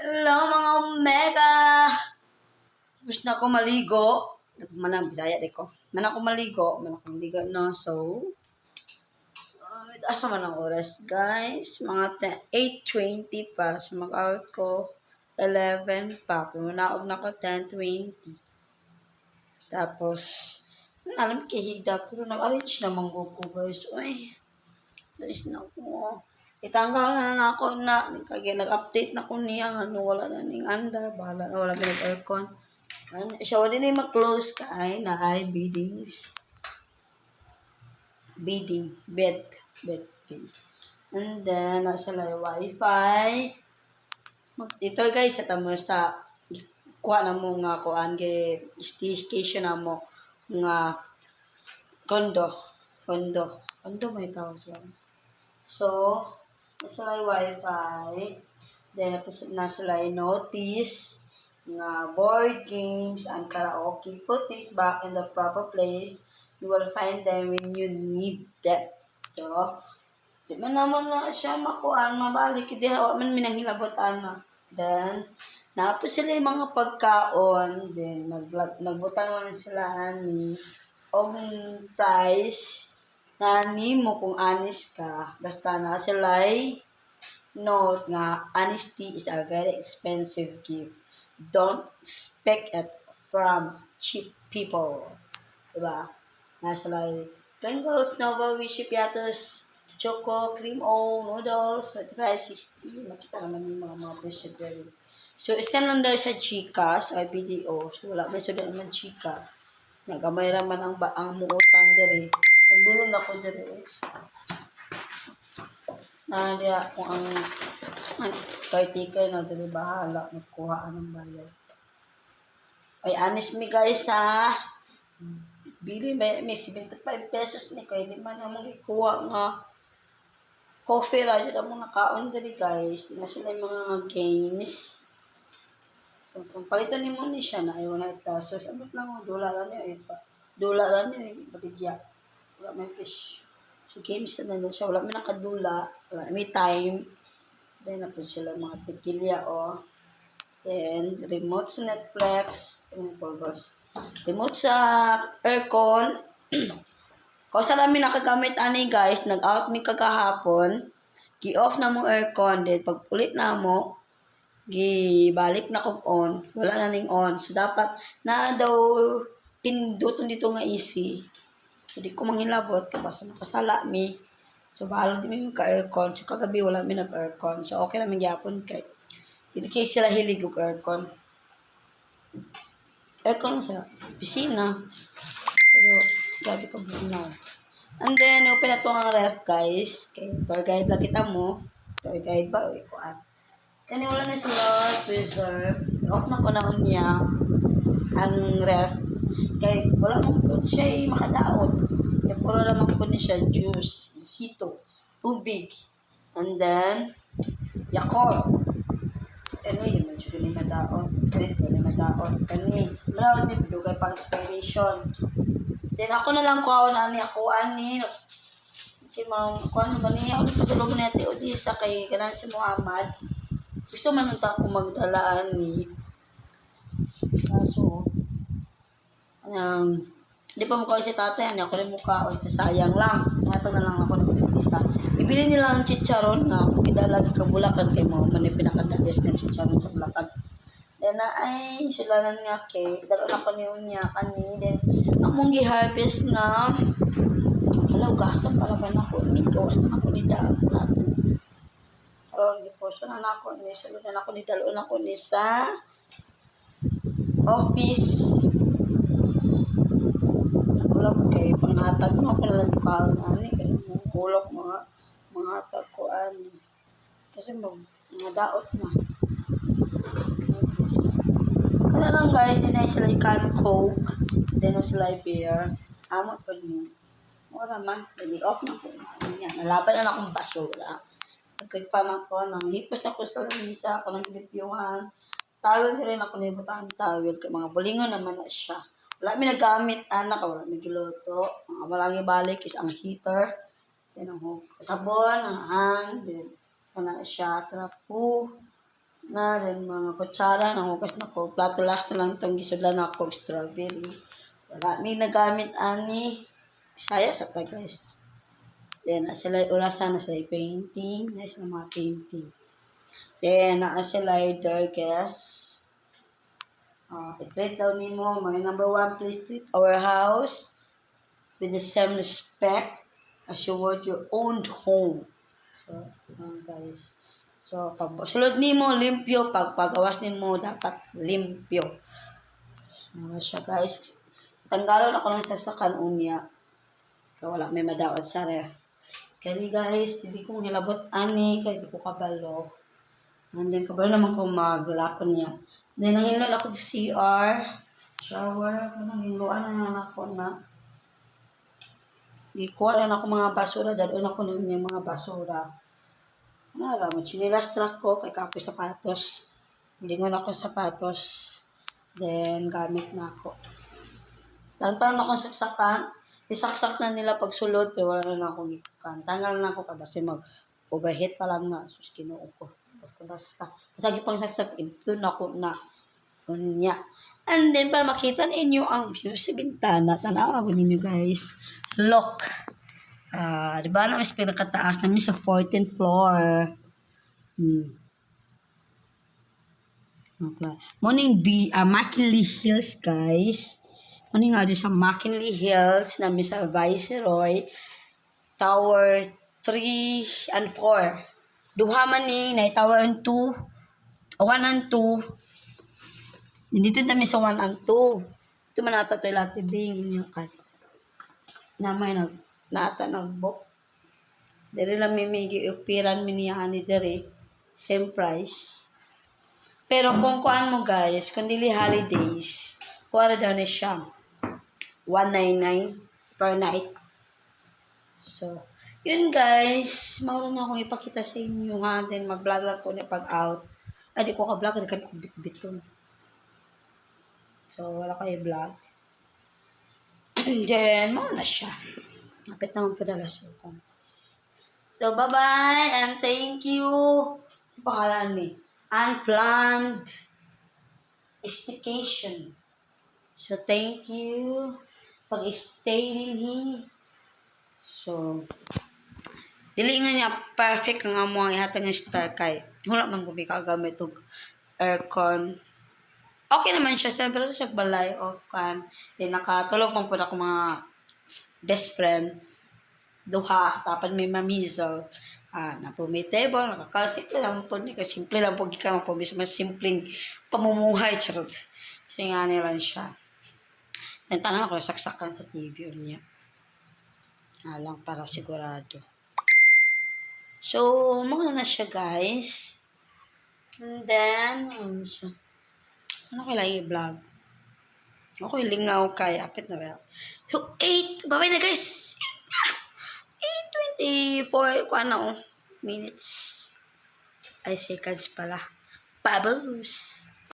Hello, mga omega! Tapos na ako maligo. Manang Bisaya di ko. Man ako maligo no. So, asa man ang oras, guys? Mga 8:20 pa. So, mag-out ko 11 pa. Pero naog na ko 10:20. Tapos, alam kay higda. Pero nag-arrange naman ko ko, guys. Uy, alis na ako. Itanggal na na ako na. Kaya nag-update na ko niya. Ano, wala na ning anda. Bahala na, wala may aircon. Ano, siya, wala na yung mag-close ka ay na ay biddings. Bidding. Bed. Bed, guys. And then, nasa lang yung wifi. Ito, guys, sa tamo sa kuha na mo nga kuan kay staycation na mo nga condo. Condo. Condo may tawag siya. So, nasa lang yung wifi. Then, nasa lang yung notice nga board games and karaoke. Put this back in the proper place. You will find them when you need them. So, di man naman na siya makuan, mabalik. Hindi, wa man minanghilabot ana. Then, napo sila yung mga pagkaon. Then, nagbutang lang sila ani og price na nimo kung honest ka. Basta na sila note nga honesty is a very expensive gift. Don't expect it from cheap people. Diba? Nasa like Pringles, Nova, Wishy Piatos, Choco, Cream O, Noodles, 25, 60. Makita naman yung mga presyo dito. So, isa lang daw sa Gcash or BDO. So, wala may sudah naman Gcash. Nagamay raman ang muutang diri. Nagbilin ako diri. Na diya kung ang caretaker na diri, bahala magkuha ng bayad. Ay, honest mi, guys, ha. Bili may 75 pesos ni kay di man among ikuha nga coffee ra jud among nakaon diri, guys. Di na sila yung mga games. Kung palitan nimo ni siya na ay 100 pesos, abot lang mo dula lang niyo eh. Dula lang niyo eh, baligya. Wala may fish. So games na na siya, wala may nakadula, wala may time. Then na po sila mga tequila oh. Then remote sa Netflix, ano po, boss? Remote sa aircon. Kung sa namin nakagamit ani, guys, nag-out mi kagahapon, gi-off na mo aircon, then pag ulit na mo, gi-balik na kog on, wala na ning on. So dapat na daw pinduton dito nga easy. So di ko manghilabot kay basta nakasala mi. So bahala di mi ka aircon. So kagabi wala mi nag-aircon. So okay na mi gyapon kay dili kay sila hilig og aircon. Aircon sa pisina. Pero grabe ka bugnaw. And then, open na to ang ref, guys. Kay tour guide lang kita mo. Tour guide ba? Uy, kuan. Kani wala na sila freezer. Off na ko na niya ang ref. Kay wala man po siya makadaot. Kay puro naman po ni siya juice, sito, tubig. And then, Yakult. Kani, di man siya ni madaot. Kani, di ni madaot. Kani, madaot ni dugay pang expiration. Then ako na lang kuhaon ani ako ani. Si Ma'am, kuan ba niya ako pasalubong ni Ate Odisa kay kanan si Muhammad. Gusto man unta ako magdala ani. Kaso, ang di pa mukha si tatay, ani ako rin mukhaon sa sayang lang. Ato na lang ako ng isa. Ibili nila ang chicharon nga ako gidala ka Bulacan kay mo man yung pinaka-the ng chicharon sa Bulacan. Then na ay sila na nga kay dalo na ko niyo niya kani, then among gi-harvest nga hala, ugasan para ba nako ni, gawas na ako ni daan plato. Karon giposo na nako ni, sulod na nako ni, dalo na ko ni sa office. Wala kay panghatag no ako na lang kaon ani kasi mga kulok mga hatag ko ani kasi mga daot na. Kaya lang, guys, di na sila can Coke, di na sila beer. Amo pa niyo. Wala man, dali off na ko. Niya, nalaban na akong basura. Nagpigpa man ko, nang hipos na ko sa lamisa, ako nang gilipyuhan. Towel rin ako nibutan towel kay mga bulingon naman na siya. Wala mi nagamit anak, wala mi giluto. Ang amo lang ibalik is ang heater. Then ang sabon, ang hand, then kana siya, trapo. Na rin mga kutsara, nanghugas na ko. Plato last na lang itong gisudlan ako strawberry. Wala mi nagamit ani. Bisaya sa ta, guys. Then, na sila orasan na sila painting. Na sila mga painting. Then, naa sila guest. I-treat daw nimo, mga number one, please treat our house with the same respect as you would your own home. So, guys. So, pag sulod nimo, limpyo. Pag pagawas nimo, dapat limpyo. Ano siya, guys. Tanggalon ako ng sasakan unya. Kaya wala may madaot sa ref. Kani, guys, hindi ko hilabot ani, kay di ko kabalo. And then, kabalo naman ko maglakon niya. Then, nanghinlo ako CR. Shower. Nanghinloan na lang ako na. Gikuha na ako mga basura. Dalon ako ng mga basura. Ano alam mo, chinilas truck ko, kay kapoy sapatos. Lingon ako sapatos. Then, gamit na ako. Tantang ako saksakan. Isaksak na nila pag sulod, pero wala na akong gikan. Tanggal na ako kay basta mag overheat pa lang na. Sus, Ginoo ko. Basta basta. Basta gipang saksak, ito na ako na. Unya. And then, para makita ninyo ang view sa bintana, tanawa ko ninyo, guys. Look. Ah, di ba na mas pinakataas namin sa 14th floor. Okay. Morning B, McKinley Hills, guys. Morning nga sa McKinley Hills namin sa Viceroy Tower 3 and 4. Duha man ni na Tower and 2, 1 and 2. Dito kami sa 1 and 2. Ito man ata ito lati bing inyo kay. Namay nag naata nagbook. Diri lang mi giupiran mi niya ani diri. Same price. Pero kung kuan mo, guys, kung dili holidays, kuha ra daw ni siya. 199 per night. So, yun, guys, mao na akong ipakita sa inyo ha. Then mag-vlog lang ko ni pag out. Ay, di ko ka-vlog, di ka bit-biton. So, wala kayo vlog. Then, mao na siya. Kapit naman padala ko. So, bye-bye and thank you. Sa pangalan ni Unplanned Staycation. So, thank you. Pag-stay din he. So, dili nga niya perfect ang amo ang ihatag nga star kay wala man gumi kagamit og aircon. Okay naman siya, siyempre sa balay off kan. Then nakatulog man pud ako mga best friend duha tapos may mamizel. Ah, na po may table, nakaka simple lang po ni, simple lang po gikan po mas simpleng pamumuhay, charot. So nga nila siya. Tantangan ako saksakan sa TV niya. Nga lang para sigurado. So, mao na siya, guys. And then, ano siya? Ano kailangan i-vlog? Ako lingaw kay apit na ba? So, 8! Bye-bye na, guys! 8:24 ko ano, minutes. Ay, seconds pala. Babos!